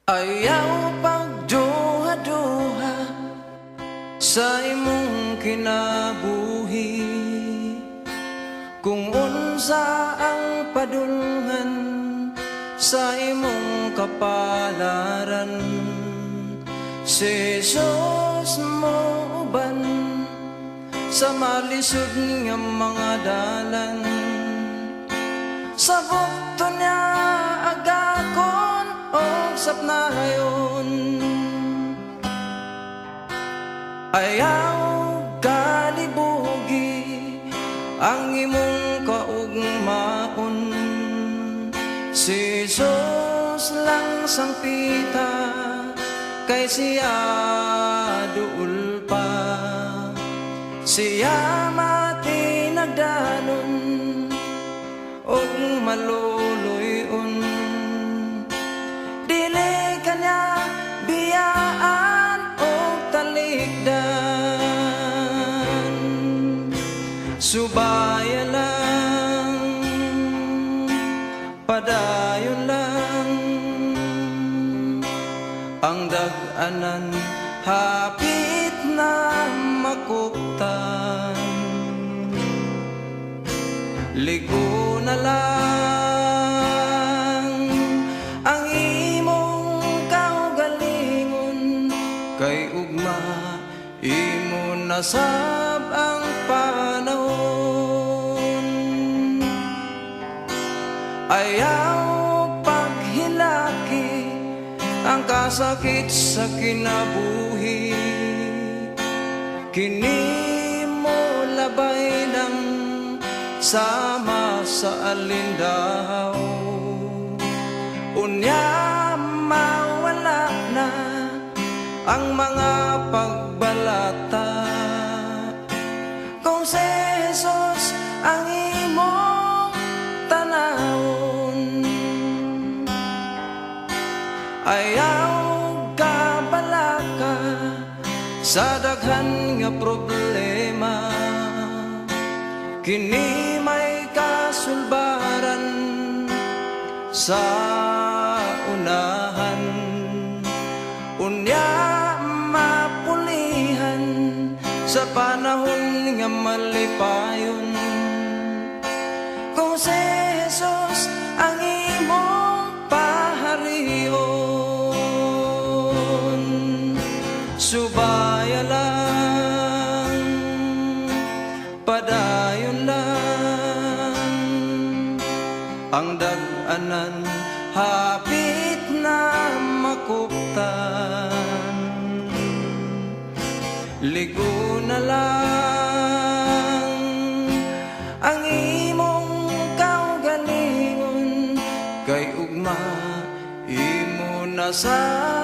Ayaw pagduha-duha sa imong kinabuhi kung unsa ang padulngan sa imong kapalaran. Si Jesus mo uban sa malisod nga mga dalan. Sa bukto niya agakon og sapnayon. Ayaw kalibugi ang imong kaugmaon. Si Jesus lang sangpita kay siya duol pa. Siya matinagdanon og maluluy-on. Dili kanya biyaan og talikdan. Subaya lang, padayon lang. Ang dag-anan hapit na makuptan. Ligo na lang ang imong kaugalingon kay ugma imo nasab ang panahon. Ayaw paghilaki ang kasakit sa kinabuhi. Kini mo labay lang sama sa alindaw. Unya mawala na ang mga pagbalata kung si Jesus ang imong tanawon. Ayaw kabalaka sa daghan nga problema. Kini may kasulbaran sa unahan. Unya mapulihan sa panahon nga malipayon kung si Jesus ang imong paharion. Subaya lang, padayon lang. Ang dag-anan hapit na makuptan. Ligo na lang ang imong kaugalingon kay ugma imo na sa